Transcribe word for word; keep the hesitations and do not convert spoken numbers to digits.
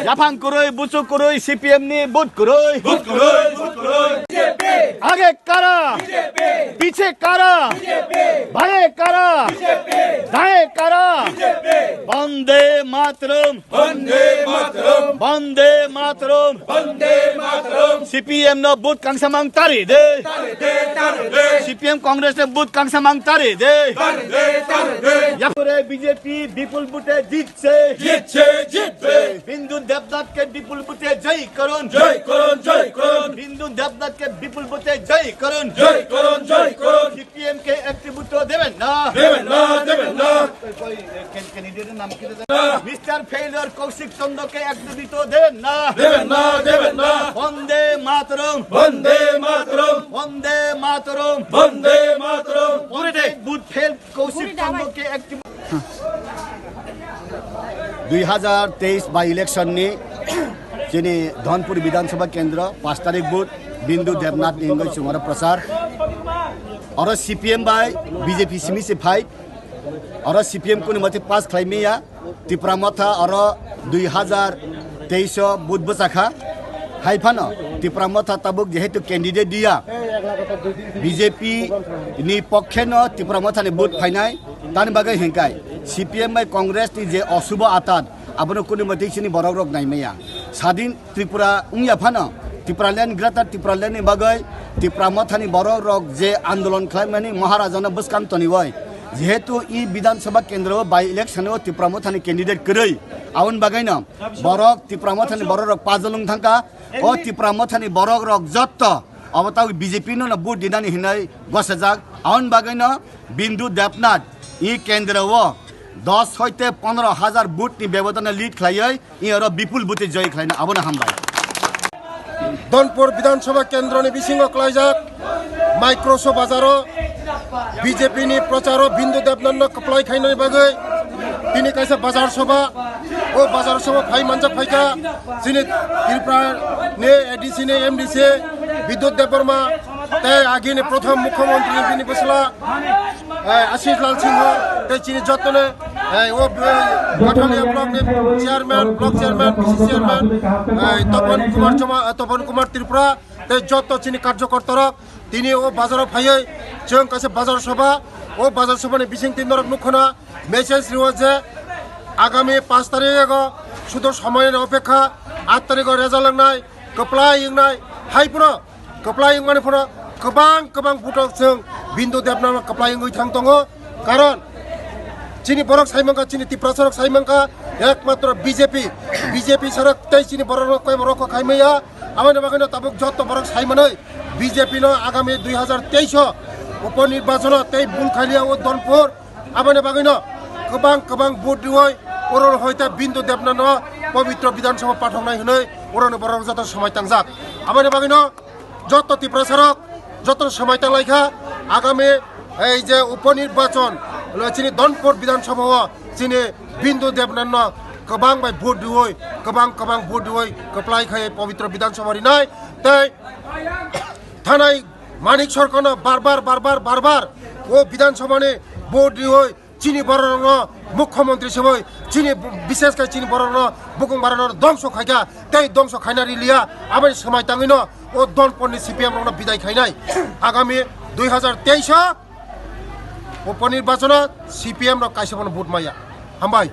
Yaphang kwrwi, buchuk kwrwi, C P M ni vote kwrwi. Vote kwrwi, vote kwrwi. B J P. Age kara? B J P. Piche kara? B J P. Bhaye kara? B J P. Daye kara? B J P. Vande Mataram. Vande Mataram. Vande Mataram. Vande Mataram. C P M no vote kangsa mang tari de. Tari de, tari de. C P M Congress no vote kangsa mang tari de. Tari de, tari de. Yapore B J P bipul vote jit se. Jitse, jitbe. Bindu Debnath ke bipul vote jai korun. Jai korun, jai korun. Bindu Debnath ke bipul vote jai korun. Jai korun, jai korun. C P M ke ekti vote o deben na. Deben na, deben na. Koi, koi, can-, candidate nam kita na. Mister Failure Kaushik Chandra ke ekti vote o deben na. Deben na, deben na. Vande Mataram. Vande Mataram. Vande Mataram. Vande Mataram. Pure de. Vote fail Kaushik Chandra ke ekti. Dui hazar teis by election ni chini Dhonpur Bidhan Sabha Kendra pas tarik booth Bindu Debnath ni wngwi chwng oro prochar. Oro C P M bai B J P simi se fight. Oro C P M kunu mate pass khlai maya. Tipra Motha oro dui hazar teis o booth bwchakha. Hai phano Tipra Motha tabuk jehetu candidate diya, B J P ni pokhe no Tipra Motha ni booth phainai. Tani bagwi hinkai C P M bai Congress ni je osubo atat, abono kunu mate chini borok rok nai maya. Sadin Tripura wngya phano Tipraland, Greater Tipraland ni bagwi Tipra Motha ni borok rok je andolon khlaimani Maharaja no bwskang toniwi, jehetu i Bidhan Sabha kendro o by election o Tipra Motha ni candidate kwrwi, aboni bagwi no borok Tipra Motha ni borok rok pajolung thangkha. O Tipra Motha ni borok rok jotto obo tabuk B J P no no vote dinani hinwi gosajak. Aboni bagwi no Bindu Debnath i kendro o dos hoite pondro hazar vote ni bebodano lead khlaiwi i oro bipul vote joy khlaina, abono hambai. Dhonpur Bidhan Sabha Kendro ni bisingo klaijak Microso bazaro B J P ni procharo Bindu Debnath no kwplai khainani bagwi tini kaisa bazar sabha, o bazar sabha phai manjak phaikha chini Tripura ni A D C ni M D C Bidyut Debbarma tei agini Prothom Mukhyamantri bini bwsla eh, Ashish Lal Singha, tei chini jottoni, eh, o, eh, Kathalia block ni chairman, block chairman, B C chairman, eh, Topon Kumar Choma, eh, Topon Kumar Tripura, tei jotto chini karjokorta rok, tini o bazar o phaiwi chwng kaisa bazar sabha, o bazar sabha ni bising twi norok nukho na message rwo je agami paanch tarikh o sudo somoy ni opekha, aat tarikh o result wngnai, kwplai wngnai, hai phano kwplai wngmani phano kwbang kwbang butok chwng Bindu Debnath no kwplai wngwi thang tongo. Karon chini borok sai mankha, chini Tiprasa rok sai mankha, ekmatro B J P, B J P sarok tei chini borok rok koi borok kho khai maya. Aboni bagwi no tabuk jotto borok sai manwi B J P no agami dui hazar teis o upo nirbachono tei bul khailia o Dhonpur. Aboni bagwino kwbang kwbang vote riwi oro hoita Bindu Debnath no Pabitra Bidhan Sabha pathoknai hwnwi oro ni borok joto somai tangjak. Aboni bagwino joto Tiprasa rok joto somai tanglaikha, agami ei je upo nirbachon chini Dhonpur Bidhan Sabha o chini Bindu Debnath no kwbang bai vote riwi kwbang kwbang vote riwi kwplai khai Pabitra Bidhan Sabha rinai tei thanai Manik Sarkar no bar bar, bar bar, bar bar o Bidhan Sabha ni vote riwi chini borok rok no Mukhyamantri sibui chini, bishesh khe chini borok rok no bukung bara no dongso khaikha tei dongso khaina riliya. Aboni swmai tangwi no o Dhonpur ni C P M rok no bidai khainai. Agami dui hazar teis o upo nirbachon o C P M rok kaisa bono vote maya. Hambai.